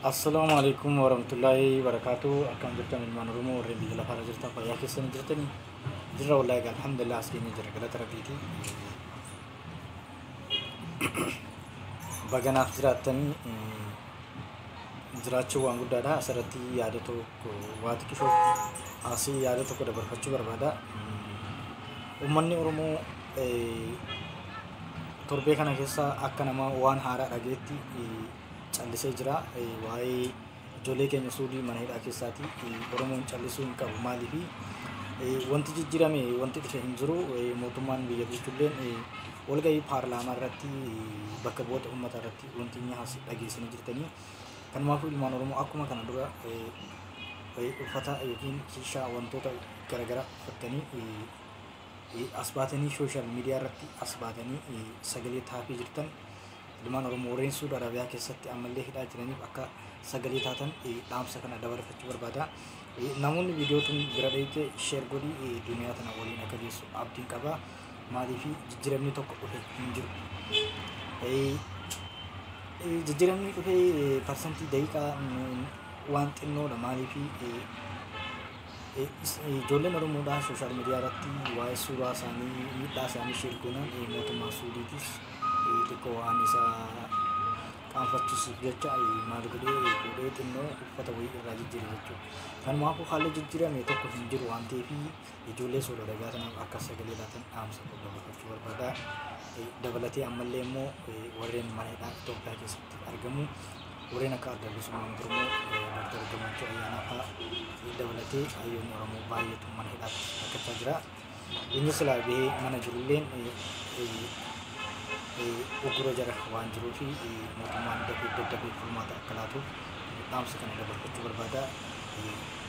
Assalaamu alaikum warahmatullahi wabarakatuh. Akkam jirtan ilmaan Oromoo warreen biyya lafaarra jirtan, fayyaa keessan jirtanii? Jirra wallahi egaa, alhamdulillah, as geenye jira, galata rabbiiti. Baganaaf jiraattanii jiraachuun waan guddaadha. Asirratti yaada tokko, waa xiqqishoo asii yaada tokko dabarfachuu barbaada. Uummanni Oromoo torbee kana keessa akka nama waan haaraa dhageetti callisee jira. Waa'ee ijoollee keenya Suudii mana hidhaa keessaati. Oromoon callisuu hin qabu. Maaliifi wanti jijjiirame, wanti dhufe hin jiru. Mootummaan biyya bulchulleen walgahii paarlaamaa irratti, bakka bu'oota uummataa irratti wanti inni dhageessanii jirtanii. Kanumaafuu ilmaan Oromoo akkuma kana dura uffata yookiin kiishaa wantoota garaagaraa uffattanii as baatanii, social media irratti as baatanii sagalee taafii jirtan, ilmaan Oromoo warreen Suudi Arabiyaa keessatti ammallee hidhaa jiraniif akka sagalee taatan dhaamsa kana dabarfachuu barbaada. Namoonni viidiyoo tun bira dheeyte share godhii duniyaa tana waliin akka geessu abdiin qaba. Maaliif jijjiiramni tokko dhufe hin jiru. Jijjiiramni dhufe parsantii daqiiqaa waan xinnoodha. Maaliif ijoolleen Oromoodhaa social media irratti waa'ee suuraa isaanii, miidhaa isaanii share goonaan mootummaa Suudiitis xiqqoo waan isa qaanfachiisuuf jecha maal godhee fuudhee xinnoo uffata wayii irraa jijjiire jechuudha. Kanumaafuu haalli jijjiirame tokko hin jiru waan ta'eef ijoollee Suudi Arabiyaa tanaaf akka sagalee laatan dhaamsa koo dabarfachuu barbaada. Dabalatee ammallee immoo warreen mana hidhaa Itoophiyaa keessatti argamu, warreen akka Adda Bilisummaa Oromoo Dr. Gammachuu Ayyaanaa fa'aa dabalatee hayyoonni Oromoo baay'eetu mana hidhaatti rakkachaa jira. Inni silaa bahee mana jirulleen uggura jara waan jiruu fi mootummaan dafee daddafee furmaata akka laatuuf dhaamsa kana dabarfachuu barbaada.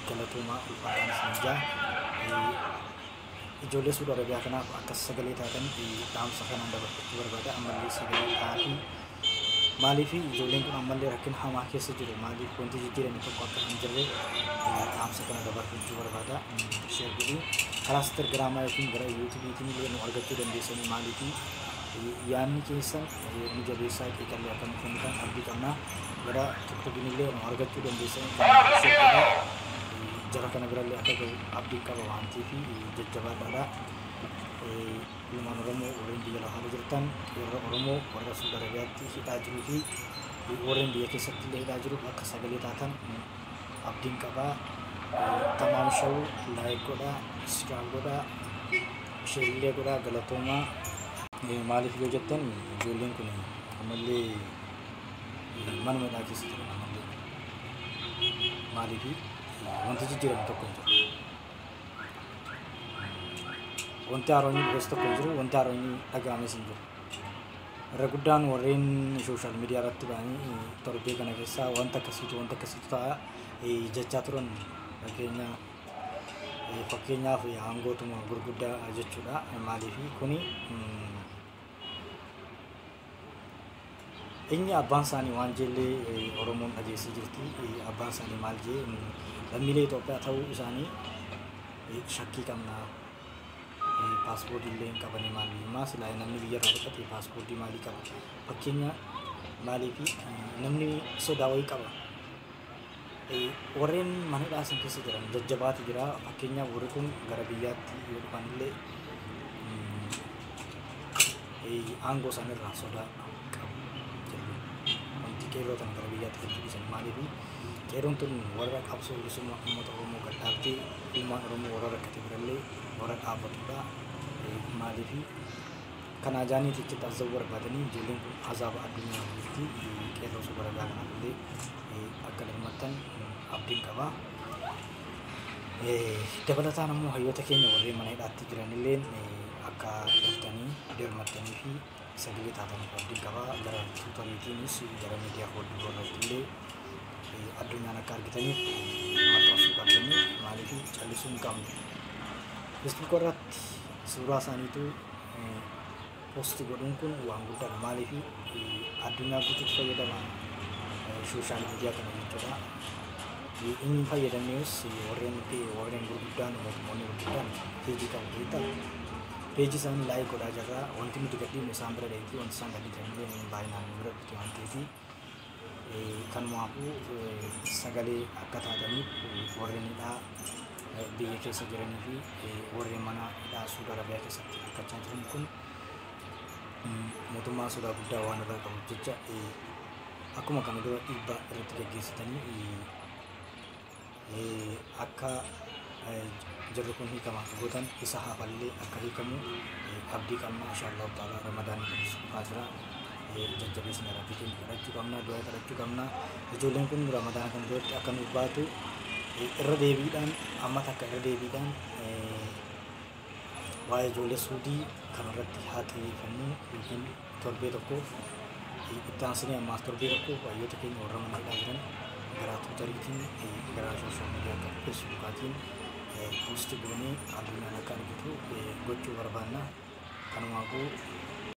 Galatoomaa, ulfaadhaan isin jaa. Ijoollee Suudi Arabiyaa kanaaf akka sagalee taatan dhaamsa kanaan dabarfachuu barbaada. Ammallee sagalee taa'ii. Maaliif ijoolleen kun ammallee rakkina hamaa keessa jiru? Maaliif wanti jijjiirame tokko akka hin jirre dhaamsa kana dabarfachuu barbaada. Share godhii. Karaa Telegiraamaa yookiin gara YouTubeiitiin illee nu argachuu dandeessanii. Maaliif yaadni keessan nu jabeessaa, qeeqallee akka nu kennitan abdii qabna. Gara TikTokiin illee nu argachuu dandeessanii, kan share godhaa. Jara kana birallee akka gahu abdii qaba waan ta'eef jajjabaadhaadha. Ilmaan Oromoo warreen biyya lafaarra jirtan, warra Oromoo warra Suudi Arabiyaatti hidhaa jiruu fi warreen biyya keessatti illee hidhaa jiru akka sagalee taatan abdiin qabaa. Tamaam Show like godhaa, subscribe godhaa, share illee godhaa, galatoomaa. Maaliif yoo jettan ijoolleen kun ammallee manuma hidhaa keessa jiran ammallee. Maaliif wanti jijjiirame tokko hin jiru. Wanti haaraan dhufes tokko hin jiru, wanti haaraan dhaga'ames hin jiru. Irra guddaan warreen social media irratti ba'anii torbee kana keessaa wanta akkasiitu ta'a jechaa turan, fakkeenyaaf aangootuma gurguddaa jechuudha. Maaliif kuni inni abbaan isaanii waan jeellee Oromoon dhageessee jirti. Abbaan isaanii maal jee? Lammiilee Itoophiyaa ta'uu isaanii shakkii qabna. Paaspoortii illee hin qabanii. Maali maa silaa namni biyya irraa baqate paaspoortii maalii qaba? Fakkeenya maaliif namni sodaa wayii qaba. Warreen mana hidhaa san keessa jiran jajjabaatu jira. Fakkeenyaaf warri kun gara biyyaatti yoo dhufan illee aangoo isaaniirraa sodaa qabu jedhu. Wanti qeerroo tana gara biyyaatti galchuu dhiisan maaliif qeerroon tun warra qabsoo bilisummaa uummata Oromoo gad dhaabdee ilmaan Oromoo warra rakkate birallee warra dhaabbatudha. Maaliif kana ajaaniiti achitti azabuu barbaadanii ijoolleen kun azaaba addunyaa jirti. Qeerroo Suudi Arabiyaa kanaaf illee akka dirmattan abdiin qaba. Dabalataan immoo hayyoota keenya warreen mana hidhaatti jiranillee akka daftanii dirmattanii fi sagalee taataniif abdiin qaba. Gara Twitteriitiinis gara miidiyaa fuuldura irratti illee addunyaan akka argitaniif maxxansuu qabdanii. Maaliif callisuu hin qabnu. Facebook irratti suuraa isaaniitu post godhuun kun waan guddaadha. Maaliif addunyaa guutuutu fayyadama social media kana jechuudha. Inni hin fayyadamnes warreen gurguddaan, mootummoonni gurguddaan peejii qabu beektaa. Peejii isaanii like godhaa jirra. Wanti nuti gadhiifnu isaan bira dheetti, wanti isaan gadhiisan illee baay'inaan nu bira dhufti waan ta'eef. Kanumaafuu sagalee akka taataniif warreen hidhaa biyya keessa jiranii fi warreen mana hidhaa Suudi Arabiyaa keessatti rakkachaa jiran kun mootummaa sodaa guddaa waan irraa qabuuf jecha, akkuma kana dura dhiibbaa irratti gaggeessitanii akka jarri kun hiikaman gootan, isa hafallee akka hiikamu abdii qabna. Inshaallahu ta'ala Ramadaan kunis dhufaa jira. Jajjabeessina, Rabbii keenya kadhachuu qabna, du'aa kadhachuu qabna. Ijoolleen kun Ramadaana kana duratti akka nuuf baatu irra deebiidhaan, amma takka irra deebiidhaan waa'ee ijoollee Suudii kanarratti haa xiyyeeffannu, yookiin torbee tokkoof itti aansinee ammaas torbee tokkoof hayyoota keenya warra mana hidhaa jiran garaa Twitteriitiin, garaa social media akka Facebookaatiin post goonee addunyaan akka argitu gochuu barbaanna. Kanumaafuu